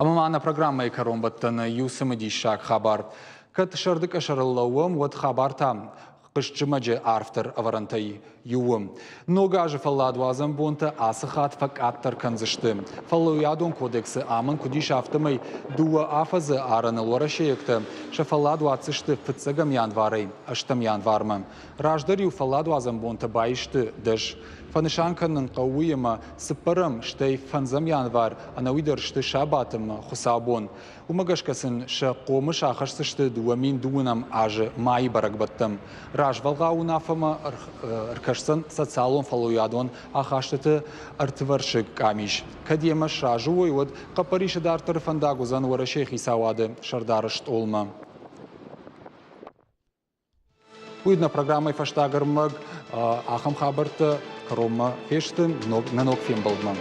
Ӕмӕ ма нӕ программӕйы кӕронбӕттӕны иу цымыдисаг хабар. Кӕд сӕрды къӕсӕрыл лӕууӕм, уӕд хабар та хъызт-зымӕджы арфдӕр ӕвӕрӕнтӕй иу у. Ног азы фӕлладуадзӕн бонтӕ ацы хатт фӕкъаддӕр кӕндзысты. Фӕллойадон кодексы амынд куыд ис, афтӕмӕй дыууӕ афӕдзы арӕныл уӕрӕсейӕгтӕ сӕ фӕллад уадздзысты фыццӕгӕм январӕй ӕстӕм январмӕ. Раздӕр-иу фӕлладуадзӕн бонтӕ баисты дӕс. Фӕнысан кӕнын хъӕуы уый, ӕмӕ цыппӕрӕм, стӕй фӕндзӕм январь ӕнӕуый дӕр сты сабат ӕмӕ хуыцаубон. Уымӕ гӕсгӕ сын сӕ хъомыс ахӕсдзысты 2012 азы майы бӕрӕгбӕттӕм. Развӕлгъау уынаффӕмӕ ӕркӕсдзӕн социалон-фӕллойадон ахастыты ӕртывӕрсыг къамис. Кӕд йемӕ сразы уой, уӕд хъӕппӕрисы дарддӕры фӕндаг уыдзӕн Уӕрӕсейы хицауады сӕрдары стъолмӕ. Уый нӕ программӕйы фӕстаг ӕрмӕг. Ахӕм хабӕрттӕ кӕронмӕ фесты нӕ ног фембӕлдмӕ.